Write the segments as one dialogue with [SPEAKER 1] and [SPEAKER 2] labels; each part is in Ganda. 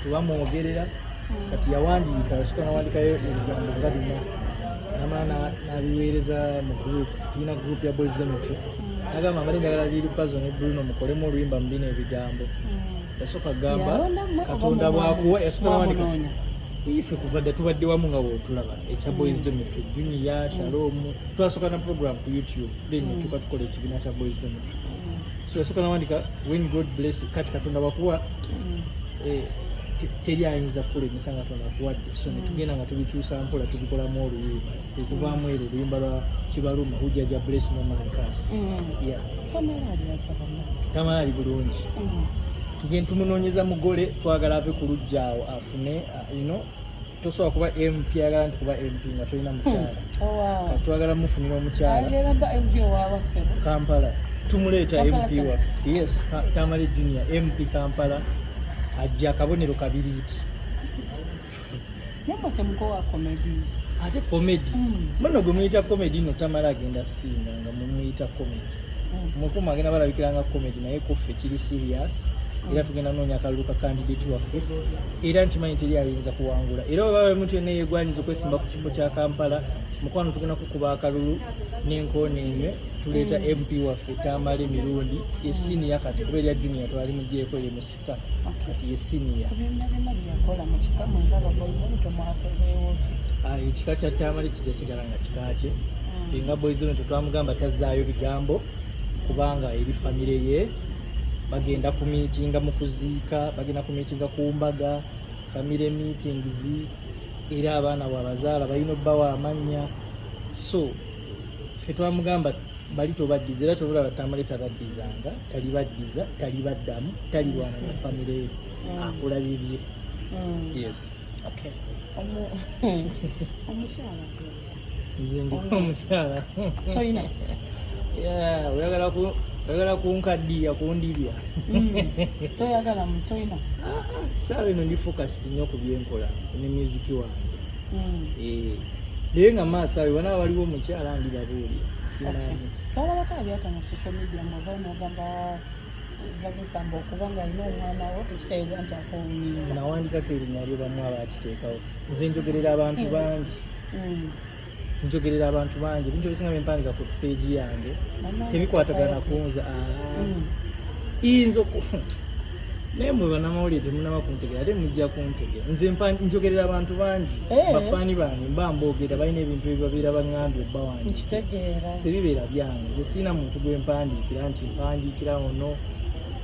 [SPEAKER 1] Abantu bamwogerera. Kati yawandiika, yasooka nawandikayo ebigambo nga bina, namala n'abiweereza mu group. Tulina group ya Boys Dormitory. Agamba, "Mbadde njagala Lil Pazo ne Bruno mukolemu oluyimba mu bino ebigambo." Yasooka gamba
[SPEAKER 2] Yalonda mmwe oba
[SPEAKER 1] Katonda bwakuwa, yasooka nawandika.
[SPEAKER 2] mwamunoonya?
[SPEAKER 1] Ife kuva dda tubadde wamu nga bwotulaba ekya Boys Dormitory, Junior, Shalom. Twasooka na program ku YouTube, then netuka tukola ekibiina kya Boys Dormitory. So yasooka nawandika "When God bless". Kati Katonda bakuwa, teri ayinza kukulemesa nga Katonda akuwadde. So netugenda nga tubikyusa mpola, tubikolamu oluyimba, ekuvaamu eryo oluyimba lwa Kibaluma, "Hujaja Bless No Man Curse". Yeah.
[SPEAKER 2] Tamala ali atya bannange?
[SPEAKER 1] Tamala ali bulungi. Tugenda tumunoonyeza mugole, twagala ave ku lujja awo afune, tosobola kuba MP, ayagala nti kuba MP nga tolina mukyala.
[SPEAKER 2] Owaawa?
[SPEAKER 1] Kati twagala mufunira omukyala.
[SPEAKER 2] Agera ba MP owaawa, ssebo?
[SPEAKER 1] Kampala tumuleeta.
[SPEAKER 2] Kampala.
[SPEAKER 1] MP waffe, yes, Tamale Junior, MP Kampala, ajja akabonero kabiriiti.
[SPEAKER 2] Naye mwe temukowa comedy?
[SPEAKER 1] Ate comedy? Muno gwe muyita comedy no, Tamala agenda singa nga mumuyita comedy. Mukuma agenda balabikira nga comedy, naye kuffe kiri serious. Era tugenda noonya akalulu ka candidate waffe, era nkimanyi teri ayinza kuwangula. Era oba omuntu yenna yegwanyiza okwesimba ku kifo kya Kampala, mukwano, tugenda kukuba akalulu n'enkoona enywe, tuleeta MP waffe Tamale Mirundi, ye senior kati, kuba erya Junior twali mugyeko, ye musika. Kati ye senior.
[SPEAKER 2] Ku byonna byonna byeyakola mu kika, mwenga aba Boys Dormitory mwakozeewo ki?
[SPEAKER 1] Ah, ekika kya Tamale kijja sigala nga kika kye. Ffe nga Boys Dormitory twamugamba tazaayo bigambo, kubanga eri famire ye. Bagenda ku miitinga mu kuziika, bagenda ku miitinga ku mbaga, family meetings. Era abaana bwabazaala balina obbawa amannya. So ffe twamugamba bali tobaddiza, era tobulaba Tamale tabaddizanga, talibaddiza, talibaddamu, talirwana na famire ye, akola bibye. Yes.
[SPEAKER 2] Okay. Omukyala gwetya?
[SPEAKER 1] Nze ndiko omukyala.
[SPEAKER 2] Toyina?
[SPEAKER 1] Yeah, oyagala kunkaddiya kundibya.
[SPEAKER 2] Toyagala mu toyina?
[SPEAKER 1] Saawa eno ndi focus nnyo ku byenkola ne music wange. Eh, naye nga maaso awo wana waliwo omukyala, ndi babuulira, simanyi.
[SPEAKER 2] Twalabako abyatanga ku social media, mweva nogamba Vanessa mbu okuba nga alina omwana wo tekitegeeza nti akuwunyinga.
[SPEAKER 1] Nawandikako erinnya lyo, bamu abakiteekawo. Nze njogerera abantu bangi. Njogerera abantu bangi. Ebintu ebisinga byempandika ku page yange tebikwatagana kunze. Ah. Iyinza oku naye mwe bannamawulire temunaba kuntegera, ate mujja kuntegera. Nze njogerera abantu bangi. Bafaani bange mba mboogera, balina ebintu ebibabeera baŋŋambye obba wange.
[SPEAKER 2] Nkitegeera.
[SPEAKER 1] Sebibeera byange. Nze sirina muntu gwe mpandiikira nti mpandiikira ono.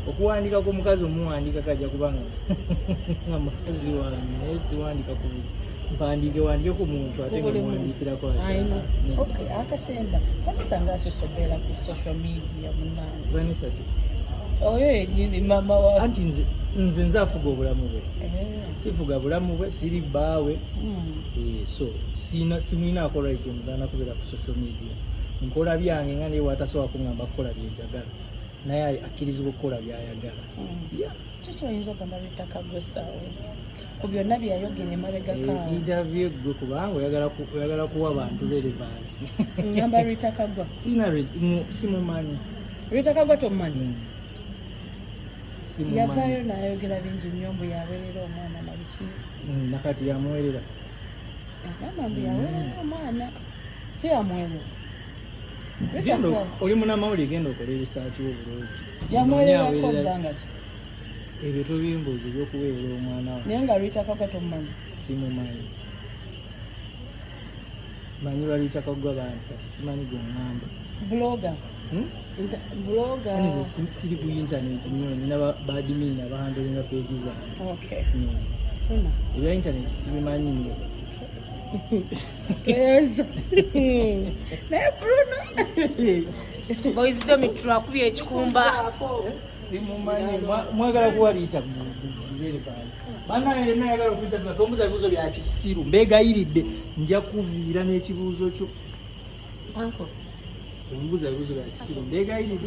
[SPEAKER 1] Okuwandiika ku mukazi omuwandiikako ajja kuba nga mukazi wange, naye siwandika ku buli mpandiike wandike ku muntu ate nga
[SPEAKER 2] Buli muntu.
[SPEAKER 1] muwandiikirako.
[SPEAKER 2] I know. Okay, akasemba, Vanessa nga asusse obeera ku social media, munange.
[SPEAKER 1] Vanessa ki?
[SPEAKER 2] Oyo yennyini maama wa
[SPEAKER 1] Anti nze afuga obulamu bwe. Sifuga bulamu bwe, siri bbaawe. Eh, so sina simwinaako right emugaana kubeera ku social media. Nkola byange nga naye watasobola kuŋŋamba kukola byenjagala, naye akkirizibwa okukola byayagala. Yeah.
[SPEAKER 2] Kiki oyinza ogamba Rita Kaggwa essaawa ku byonna byeyayogera emabegako
[SPEAKER 1] Eh,
[SPEAKER 2] awo?
[SPEAKER 1] Interview gwe, kubanga oyagala kuwa bantu relevance.
[SPEAKER 2] Ngamba Rita Kaggwa.
[SPEAKER 1] Sina simumanyi.
[SPEAKER 2] Rita Kaggwa tomumanyi?
[SPEAKER 1] Simumanyi.
[SPEAKER 2] Yavaayo n'ayogera bingi nnyo mbu yaweerera omwana nabiki.
[SPEAKER 1] Nakati yamuwerera.
[SPEAKER 2] Agamba mbu yaweerera omwana, si yamuwerera. Rita
[SPEAKER 1] Genda oli munamawulire, genda okole research wo bulungi.
[SPEAKER 2] Yamuwererako
[SPEAKER 1] Onoonye aweerera-
[SPEAKER 2] bbanga ki?
[SPEAKER 1] Ebyo tobimbuuza, ebyokuweerera omwana wange.
[SPEAKER 2] Naye nga Rita Kaggwa tomumanyi?
[SPEAKER 1] Simumanyi. Manyi ba Rita Kaggwa bangi, kati simanyi gweŋŋamba.
[SPEAKER 2] Blogger.
[SPEAKER 1] Hmm?
[SPEAKER 2] Blogger.
[SPEAKER 1] Ani nze siri ku internet nnyo, nina ba admin abahandlinga page zange.
[SPEAKER 2] Runa.
[SPEAKER 1] Ebya internet sibimanyi nnyo.
[SPEAKER 2] Yes. Naye Bruno.
[SPEAKER 3] Boys Dormitory akubye ekikumba.
[SPEAKER 1] Simumanyi. Mwagala kuwa Rita relevance. Bana yenna ayagala okuyita, tombuza bibuuzo bya kisiru, mbeegayiridde, nja kuviira n'ekibuuzo kyo.
[SPEAKER 2] Uncle.
[SPEAKER 1] Tombuza bibuuzo bya kisiru, mbeegayiridde.